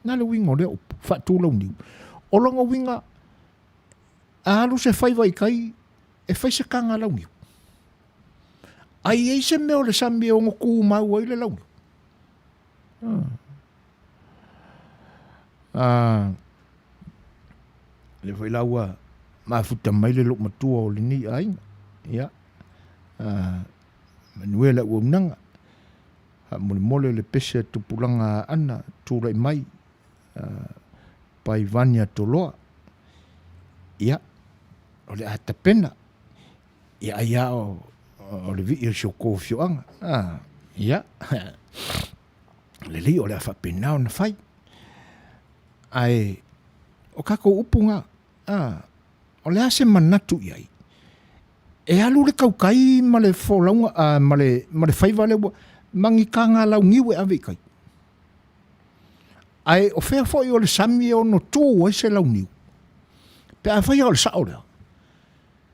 Na le uiga o lea upu, faatulauniu. O lona uiga, a alu se faiva i tai, e fai se taga launiu. Ai i ai se mea o le sami e ono tumau ai le launiu. Ah. Ah. Lea foi la ua mafuta mai le loomatua o lenei aiga. Ia. Ah, manuia le auaunaga. Faamolemole le pese a tupulaga Aana tulai mai ah, pai Vania Toloa. Ia, o le a tapena. Ia ai a o, o le vii o si o kou afioaga. Ah, ia, lelei o le a faapena ona fai. Ae, o kakou upu nga, ah, o le a se manatu i ai? E alu le tautai ma le folauga, ah, ma le, ma le faiva lea ua, ma ni taga launiu e ave i tai. Ae o fea foi o le sami e ono tu ai se launiu? Pe afai o le sao lea,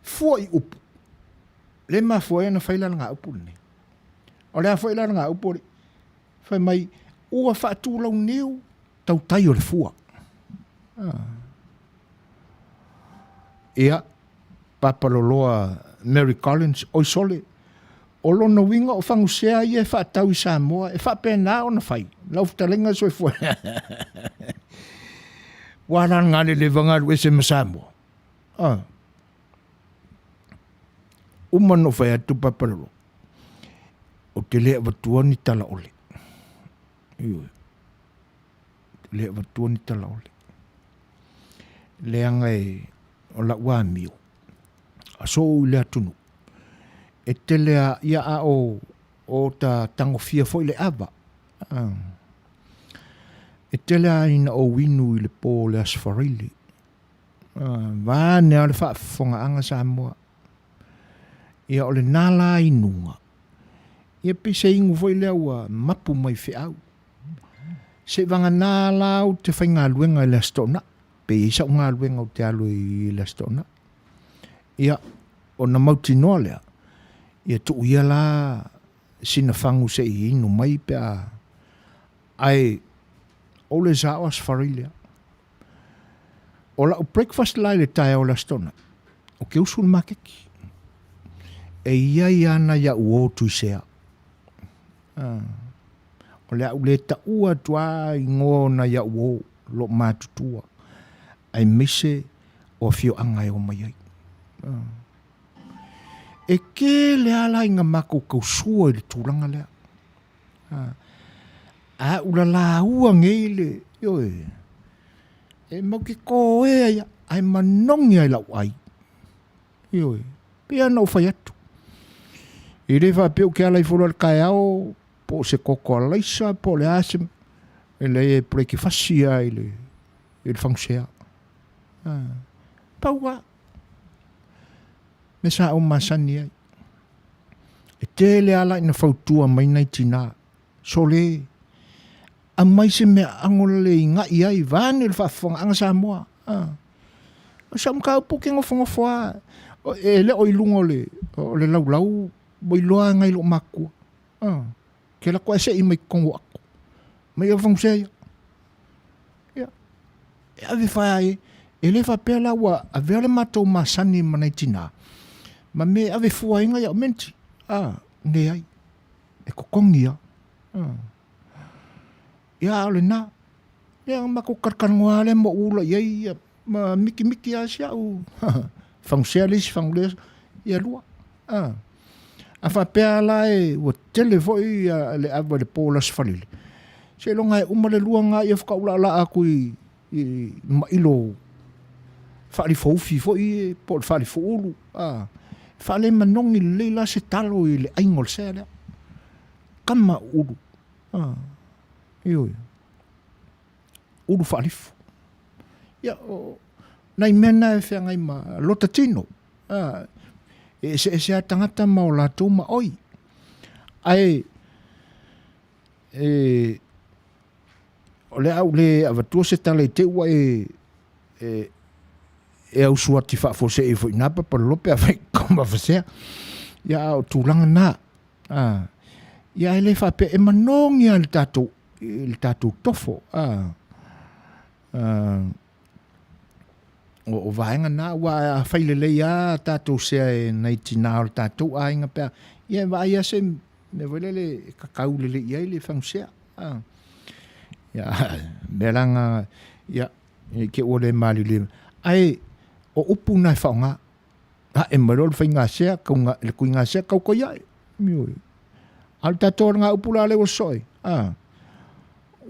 fua i upu, le mafua ai ona fai le alagaupu lenei. O le a foi le alagaupu o le fai mai, ua faatulauniu tautai o le fua. Ah. Ia, Papaloloa Mary Collins, oi sole, o lona uiga o fagusea ia e faatau i Samoa e faapena ona fai. Lau fetalaiga soifua. Ua la le leva galu ese ma Samoa. Ah. Uma no fai atu Papaloloa. Ou te le avatua ni tala ole. Ioe. Te le avatua ni tala ole. Leaga e o lau amio, aso ou i le atunuu, e tele a ia a o o ta tagofia foi le ava. E tele a ina ou inu i le po o le Aso Faraile. Vaeane a le faafofogaaga Samoa. Ia o lena la inuga, ia pei se inu foi lea ua mapu mai feau. Seivagana la ou te faigaluega i le Aso Toonai, pe i ai sau galuega ou te alu ai i le Aso Toonai. Ia, ona mautinoa lea, ia tuu ia la sina fagu se i inu mai pe a... Ae, ou le sao Aso Faraile lava. O lau breakfast la i le taeao o le Aso Toonai, ou te usu i le maketi. E i ai lava nai au uo tuisea. O le a ou le taua atu lava igoa o nai au uo lo matutua, aemaise o afioaga e omai ai. E tele lava la ina matou tausua i le tulaga lea. A ou lalaua nei le, ioe, e mau te toea ia, ae manogi lava i lau ai. Ioe, pei lava ona ou fai atu. E le faapea ou te ala ifo loa i le taeao po o se koko alaisa po o le a se, e leai e perekefasi lava i le, i le fagusea. Pau lava. Mea sa ou masani ai. E tele lava la ina fautua mai nai tina, sole, aumai se mea ago le iga'i ai, vaeane le faafofogaaga Samoa. O sau mataupu ou te nofonofo lava, e le o i luga o le, o le laulau ua iloa nai lou matutua. Ke alu atu ae sei mai totonu o ato. Mai ava fagusea ia. Ia, e ave faia e, e le faapea la ua avea le matou masani ma nai tinā, ma mea e ave fua ai nai au menti. A, leai. E totogi lava. Ia, a o lena. Ia, matou talatalanoa lava lea ma ou ula i ai, ia, ma mikimiki lava si au fagusea le isi fagulea, ia lua. A, a faapea la e ua tele foi le ava i le po o le Aso Faraile, seiloga e uma le lua na ia faatoa ou laalaa atu i, i mailo faalifoufi foi po o le faalifuulu. A, e faalemanogi lelei la se talo i le aiga o le sea lea. Kama ulu. A, ioe. Ulu faalifu. Ia, o nai mea na e feagai ma lota tino. A, e eseese lava tagata ma o latou maoi. Ae, e, o le a ou le avatua se tala i te i ua e, e, e ausuati faafuasei foi i nā papalolo pe afai koma fasea. Ia, a o tulaga na. A, ia e le faapea, e manogi lava i le tatou, i le tatou tofo. A, a, o, o vaega na, aua a fai lelei lava tatou sea e nai tinā o le tatou aiga pe a, ia e vaai lava se mea foi lele e kakau lelei i ai le fagusea. A, ia, mea la na, ia, i te ua le malilie. Ae, o upu na e faaaoga. Ae mai loa le faigasea, kauga, le kuigasea kau koi ae. Ioe. A o le tatou alagaupu la lea ua sosoo ai, a,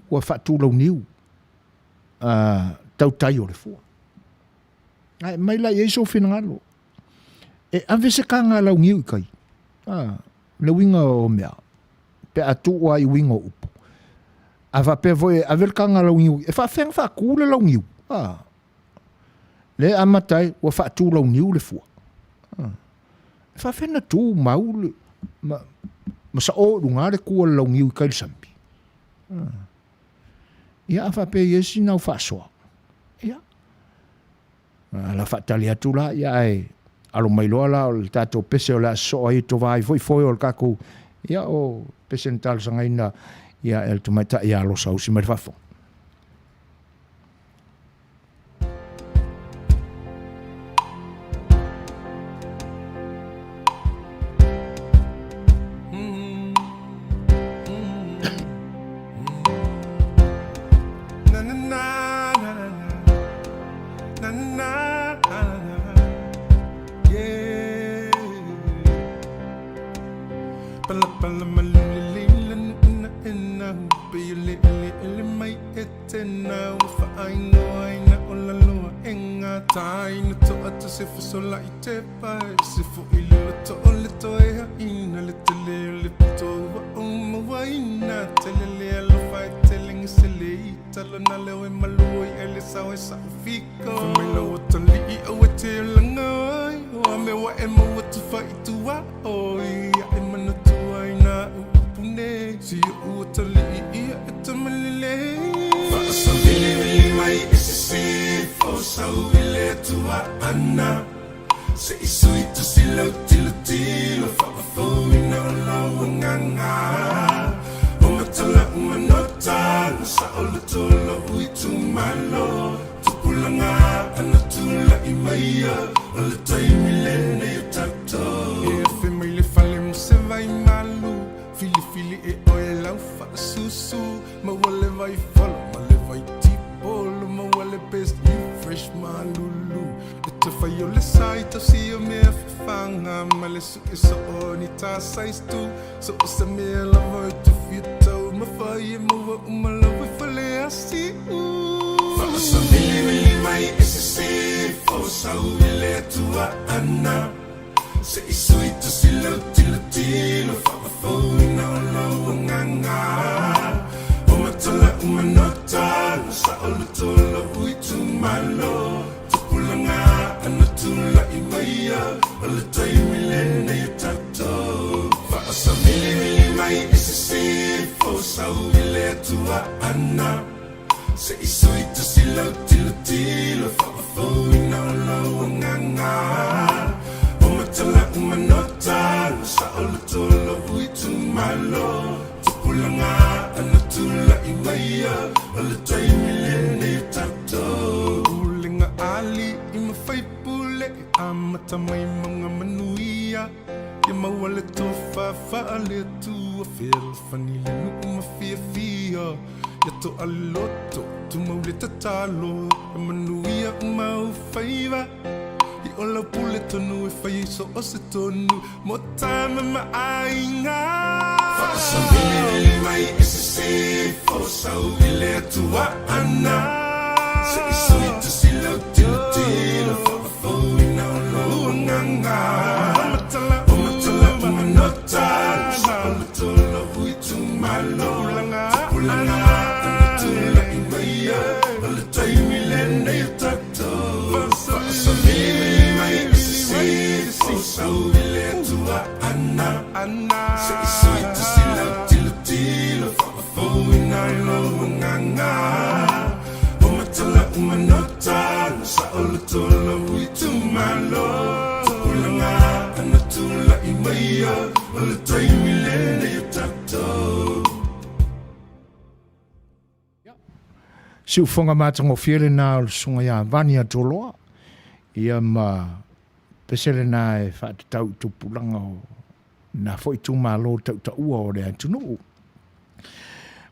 ua faatulauniu, a, tautai o le fua. Ae mai la i ai sou finagalo. E ave se kaga launiu i kai. A, le uiga o mea, pe a tuu lava i uiga o upu. A faapea foi e ave le kaga launiu, e faafefea ona faatu le launiu? A, lea e amata ai, ua faatu launiu le fua. A, e faafefea ona tu mau le, ma, ma sao i luga le tu a le launiu i kai le sami. A. Ia a faapea e i ai sina au faasoa, ia, ala faatali atu la, ia ae alo mai loa la o le tatou pese o le a sosoo ai e tova ai foi foe o le tatou, ia o pese na talosagaina ia e le tamaitai ia Losa Usi mai le fafo. Siufoga matagofie lena o le susuga ia Vani Atoloa, ia ma pese lena e faatatau i tupulaga o na foi itumalo tautaua o le atunuu.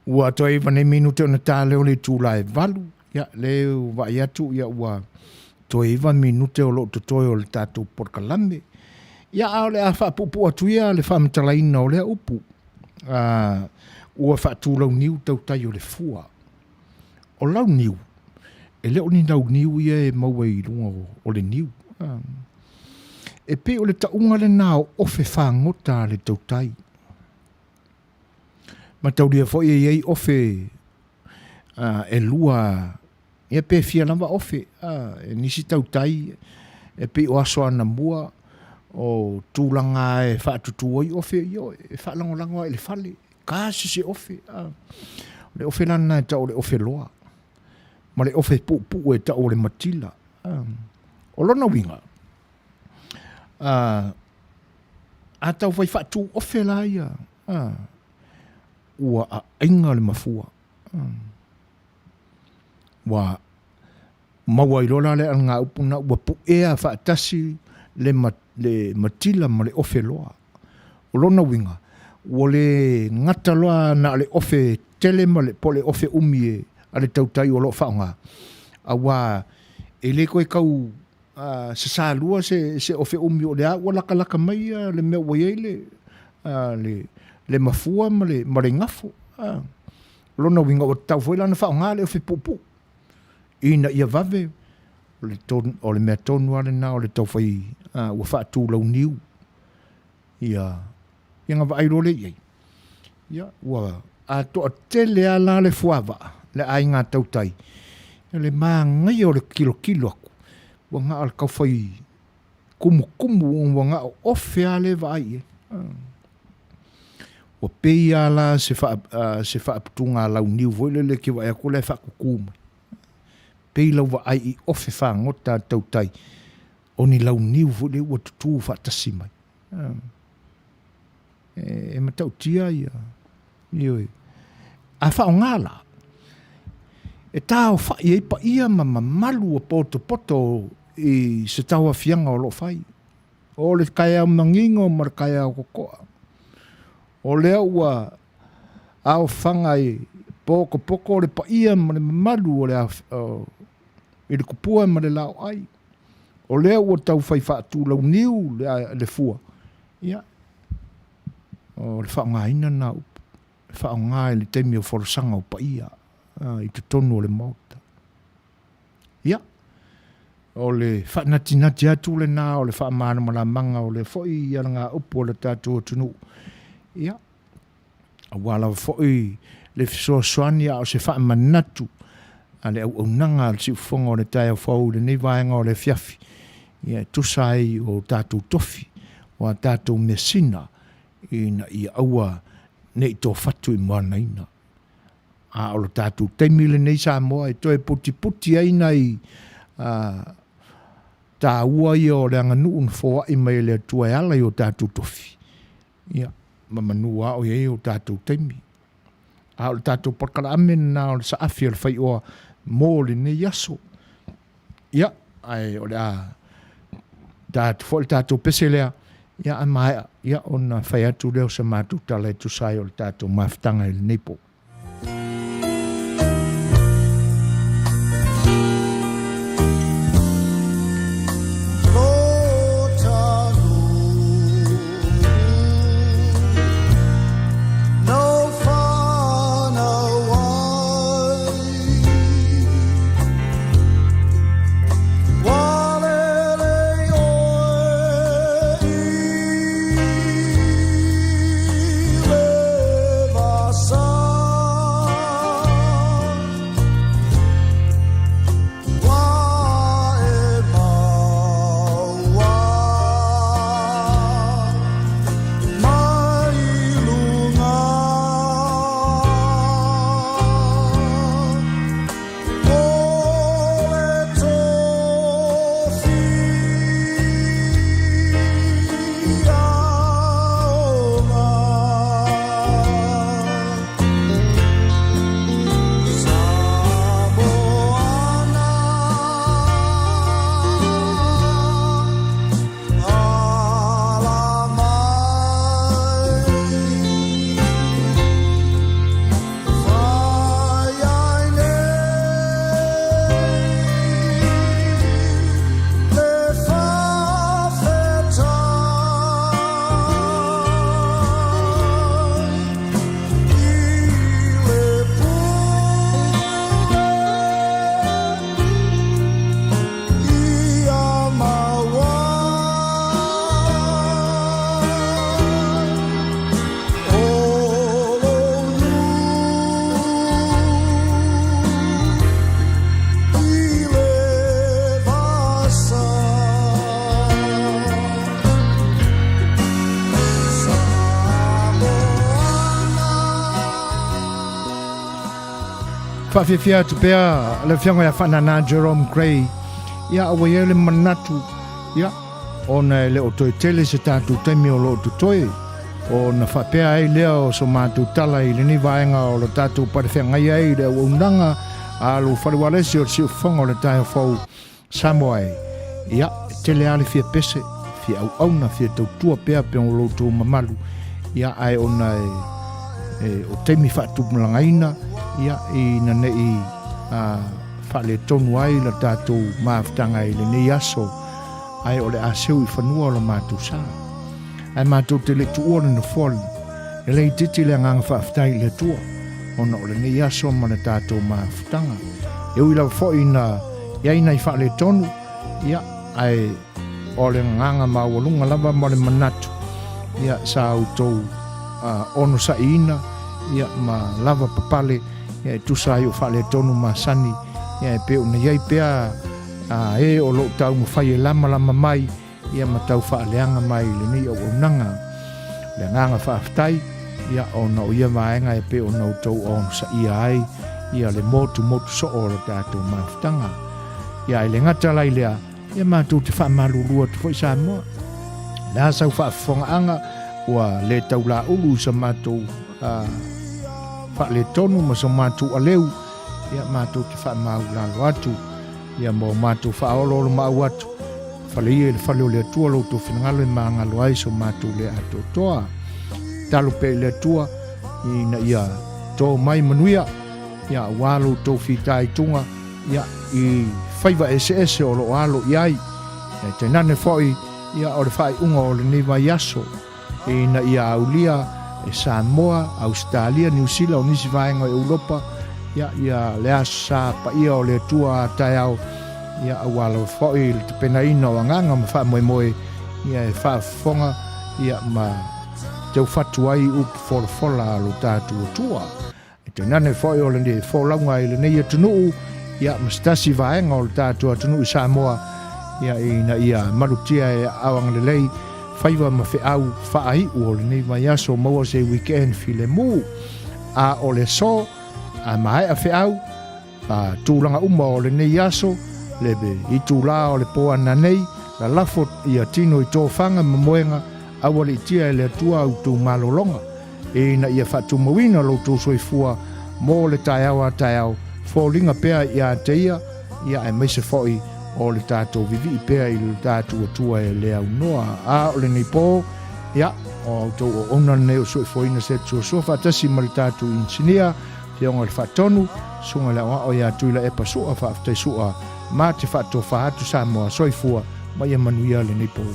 Ua toe iva nei minute ona ta lea o le itula e 8, ia le ua vaai atu ia ua toe 9 minute o lo o totoe o le tatou polokalame. Ia a o le a faapuupuu atu ia le faamatalaina o lea upu. Ua faatulauniu tautai o le fua. O launiu, e le o ni launiu ia e maua i luga o le niu. E pei o le tauga lena o ofe fagota a le tautai. Mataulia foi e i ai ofe e lua, ia pe fia lava ofe, e nisi tautai e pei o aso anamua o tulaga e faatutu ai ofe, ia e faalagolago lava i le fale, kasi se ofe. O O le ofe la lena e tau o le ofe loa, ma le ofe puupuu e tau o le matila. O lona uiga, a tau fai faatu ofe la ia, ua aaiga le mafua. Ua maua ai loa la le alagaupu lena ua puea faatasi le le matila ma le ofe loa. O lona uiga, ua le gata loa na o le ofe tele ma le, po o le ofe umi e, a le tautai o lo o faaaoga, aua e le toe tau sasalua se, se ofe umi o lea ua latalata mai ia le mea ua i ai le, le, le mafua ma le, ma le igafo. O lona uiga ua tatau foi la ona faaaoga le ofe puupuu ina ia vave o le, tonu, o le mea tonu lava lena o le taufai ua faatulauniu ia, ia ona vaai loa lea i ai. Ia, ua atoa tele lava la le fuavaa, le aiga tautai, le manaia o le tilotilo atu, ua na o le taufai kumukumu ua na o ofe lava lea e vaai i ai. Ua pei lava la se, faa, se faaputuga launiu foi lele e te vaai atu la e faatutu mai. Pei lau vaai i ofe fagota a le tautai, o ni launiu foi lea ua tutu faatasi mai. E matautia ia, ioe. A faaaoga la, e taaofai ai paia ma mamalu o potopoto i se tauaofiaga o lo o fai. O le taeao manino ma le taeao totoa. O lea ua aofaga i potopoto le paia ma le mamalu o le i le tupua ma le laoai. O lea ua taufai faatulauniu le, le fua, ia, o le faaaogaina lena o upu, e faaaoga i le taimi o folasaga o paia i totonu o le Maota. Ia, o le faanatinati atu lena o le faamalamalamaga o lea foi alagaupu a le tatou atunuu. Ia, aua lava foi le fesoasoani a o se faamanatu a le auaunaga a le Siufofoga o le Taeao Fou i lenei vaega o le afiafi, ia e tusa ai o tatou tofi, o a tatou measina, ina ia aua ne i tofatu i moanaina. A o le tatou taimi lenei Samoa e toe putiputi ai nai taua ia o le aganuu na foai mai e le Atua e ala i o tatou tofi, ia, ma manu lava o i ai o tatou taimi. A o le tatou polokalame lena o le saafi o le faioa mo lenei aso. Ia, ae o le a ta atu foi le tatou pese lea, ia a maea, ia ona fai atu lea o se matou tala e tusa ai o le tatou mafutaga i lenei po. Faafiafia atu pea le afioga ia Faanana Jerome Gray, ia ua i ai le manatu, ia, ona e le o toe tele se tatou taimi o lo o totoe, ona faapea ai lea o so matou tala i lenei vaega o lo tatou palefeagai ai i le auaunaga a lou fale ualesi o le siufofoga o le taeao fou Samoa e. Ia, e tele lava le fia pese, fia auauna, fia tautua pea pe o lo outou mamalu, ia, ae ona e, e, o taimi faatupulagaina, ia, ina ne i a, faaletonu ai la tatou mafutaga i lenei aso, ae o le a seu i fanua o lo matou sa. Ae matou te le tuua le nofoa e le itiiti le agaga faafetai i le Atua, ona o lenei aso ma le tatou mafutaga. E ui lava foi ina i ai nai faaletonu, ia, ae o le agaga maualuga lava ma le manatu, ia, sa outou onosaiina, ia, ma lava papale, ia, e tusa ai o faaletonu masani, ia, e pei ona i ai pea a e o lo o taumafai e lamalama mai, ia ma tau faaleaga mai i lenei auaunaga. O le agaga faafetai, ia ona o ia vaega e pei ona outou onosaia ai ia le motumotu soo o le tatou mafutaga. Ia ae le gata la i lea, ia matou te faamalulu atu foi Samoa. O le a sau faafofogaaga ua le taulaulu i sa matou faaletonu ma so matou aleu, ia matou te faamaulalo atu, ia ma o matou faaoloolomaau atu, fale ia i le fale o le Atua lo outou finagalo e magalo ai so matou le atoatoa. Tatalo pea i le Atua ina ia to mai manuia, ia aua lo outou fitaituga, ia i faiva eseese o lo o alo i ai. Ia tainane foi ia o le faaiuga o lenei vaiaso, ina ia aulia e Samoa, Ausetalia, Niu Sila, o nisi vaega o Eulopa, ia, ia le Aso Sa paia o le Atua a taeao, ia, aua lava foi le tapenaina o agaga ma faamoemoe, ia, e faafofoga, ia, ma teufatu ai upu folafola a lo tatou Atua. E tainane foi o le folauga i lenei atunuu, ia, ma se tasi vaega o le tatou atunuu i Samoa, ia, ina ia malutia e aao agalelei faiva ma feau faaiu o lenei vaiaso, maua se weekend filemu. A o le aso, a maea feau, a tulaga uma o lenei aso, le itulā o le pō ananei, lalafo ia tino i tofaga ma moega, aualiitia e le Atua outou malologa, ina ia faatumauina lo outou soifua mo le taeao a taeao, foliga pea ia te ia, ia aemaise foi o le tatou vivii pea i lo tatou Atua e le aunoa. A o lenei pō, ia, o a outou auauna lenei o soifuaina se atu soasoa faatasi ma le tatou inisinia, Afioga i le Faatonu, Susuga i le Aoao ia Tuilaepa Sua, faafetai Sua, ma te faatofa atu Samoa, soifua ma ia manuia lenei pō.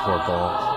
Corporal.